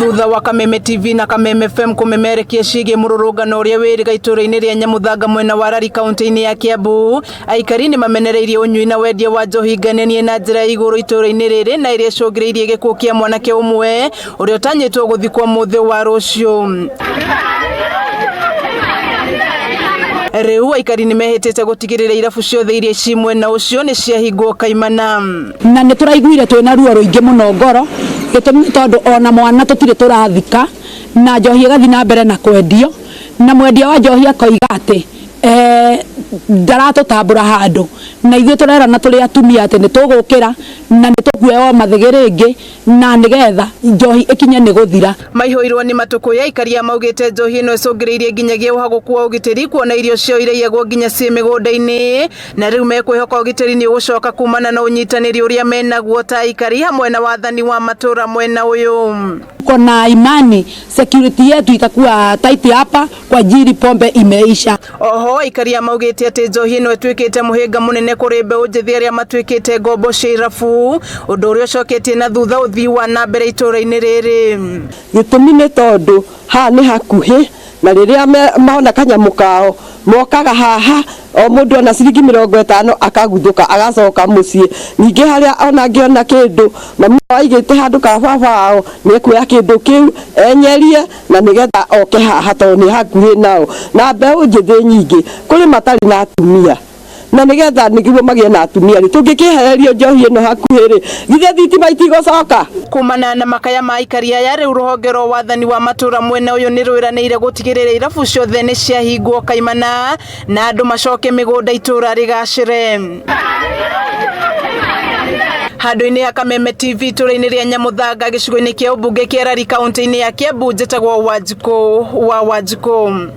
Thutha wa Kameme TV na Kameme FM kũmemerekia ciĩgiĩ mũrũrũngano ũrĩa wĩrĩga itũũra-inĩ rĩa Nyamuthanga mwena wa Rari kaunti-inĩ ya Kiambu, aikari nĩ mamenereirie ũnyui na wendia wa njohi ngananie na njĩra ya igũrũ itũũra-inĩ rĩrĩ na ĩrĩa ĩcũngĩrĩirie gĩkuũ kĩa mwanake ũmwe ũrĩa ũtanyĩtwo gũthikwo mũthĩ wa rũciũ. Rĩu aikari nĩ mehĩtĩte gũtigĩrĩra irabu ciothe iria ci mwena ũcio nĩ ciahingwo kaimana. Na nĩ tũraiguire twĩna ruo rũingĩ mũno ngoro, gĩtũmi nĩ tondũ ona mwana tũtirĩ tũrathika, na njohi ĩgathiĩ na mbere na kwendio, na mwendia wa njohi akoiga atĩ ndaratũtambũra handũ, na ithuĩ tũrerana tũrĩ atumia atĩ nĩ tũgũkĩra na nĩ tũkuoya o mathĩgĩ rĩngĩ, na nĩgetha njohi ĩkinye nĩ gũthira. Maihũirwo nĩ matũkũya aikari aya maugĩte njohi ĩno ĩcũngĩrĩirie nginyagia ũhagũku wa ũgitĩri kuona irio ciao iraiyagwo nginya ciĩ mĩgũnda-inĩ, na rĩu mekwĩhoka ũgitĩri nĩ ũgũcoka kumana na ũnyitanĩri ũrĩa menaguo ta aikari hamwe na wathani wa matũra mwena ũyũ. Tuko na imani security yetu itakuwa tight hapa kwa ajili pombe imeisha. Oho aikari aya maugĩte atĩ njohi ĩno ĩtuĩkĩte mũhĩnga mũnene kũrĩ mbeũ njĩthĩ arĩa matuĩkĩte ngombo cia irabu, ũndũ ũrĩa ũcoketie na thutha ũthii wa na mbere itũũra-inĩ rĩrĩ. Gĩtũmi nĩ tondũ haha nĩ hakuhĩ na rĩrĩa mona kanyamũ kao mokaga haha o mũndũ ona ciringi 50 akaguthũka agacoka mũciĩ. Ningĩ harĩa ona angĩona kĩndũ mami aigĩte handũ ka baba wao nĩekuoya kĩndũ kĩu enyerie na nĩgetha oke haha tondũ nĩ hakuhĩ nao. Na mbeũ njĩthĩ nyingĩ kũrĩ matarĩ na atumia, na nĩgetha nĩguo magĩe na atumia rĩ, tũngĩkĩehererio njohi ĩno hakuhĩ rĩ, githĩ thitima itigũcoka? Kumana na makaya ma aikari aya, rĩu rũhonge rwa wathani wa matũra mwena ũyũ nĩ rwĩranĩire gũtigĩrĩra irabu ciothe nĩ ciahingwo kaimana na andũ macoke mĩgũnda itũra rĩgacĩre. Handũ-inĩ ha Kameme TV itũra-inĩ rĩa Nyamuthanga gĩcigo-inĩ kĩa ũmbunge kĩa Rari kaunti-inĩ ya Kiambu, njĩtagwo Wanjikũ wa Wanjikũ.